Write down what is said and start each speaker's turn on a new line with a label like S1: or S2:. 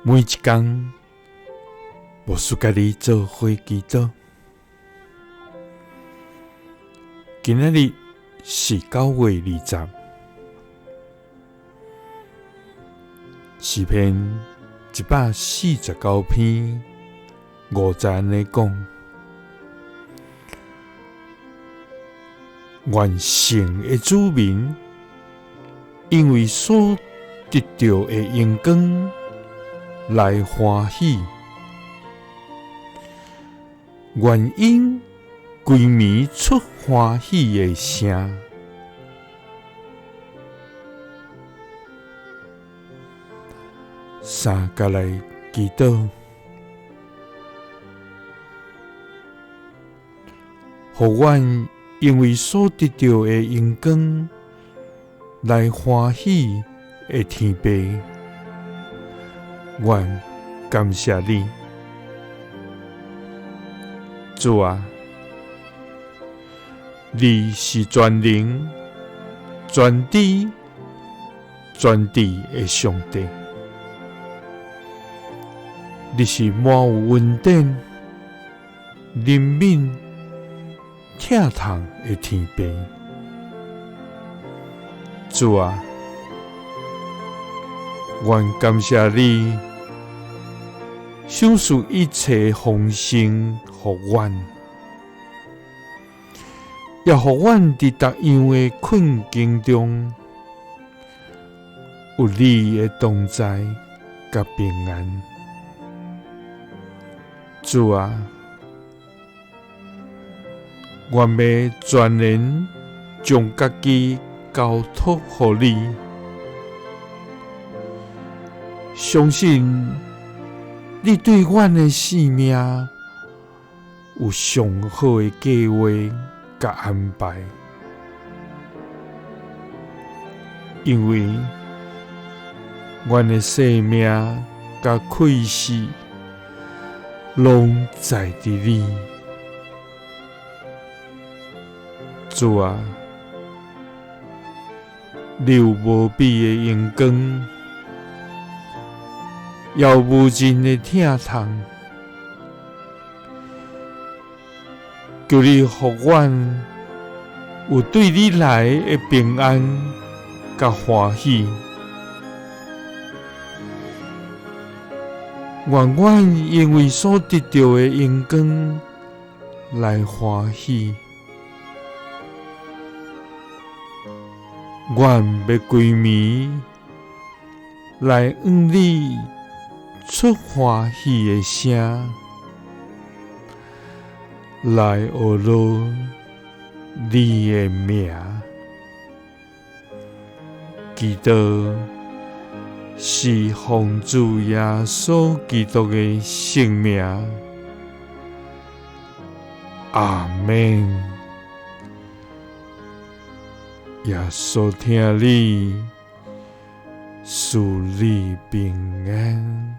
S1: 每一工，牧师佮你做伙祈祷。今仔日是9月20，诗篇149篇5节按呢讲：愿神的子民因为所得著的荣光来欢喜，愿𪜶规暝出欢喜的声。三佮来祈祷，予阮因为所得著的荣光来欢喜的天父，阮感谢你，主啊，你是全能、全知、全智的上帝，你是满有恩典、怜悯、疼痛的天父。主啊，阮感谢你赏赐一切丰盛予阮，也予阮伫各样的困境中有你的同在佮平安。主啊，阮欲全然将家己交托予你，相信你对阮的生命有上好的计划佮安排，因为阮的生命佮气息拢在伫你。主啊，你有无比的荣光，也有无尽的疼痛，求你予阮有对你来的平安佮欢喜。愿阮因为所得著的荣光来欢喜。阮欲规暝来向你出欢喜的声，来学罗你的名。祈祷是奉主耶稣基督的圣名。阿们。耶稣疼你，赐你平安。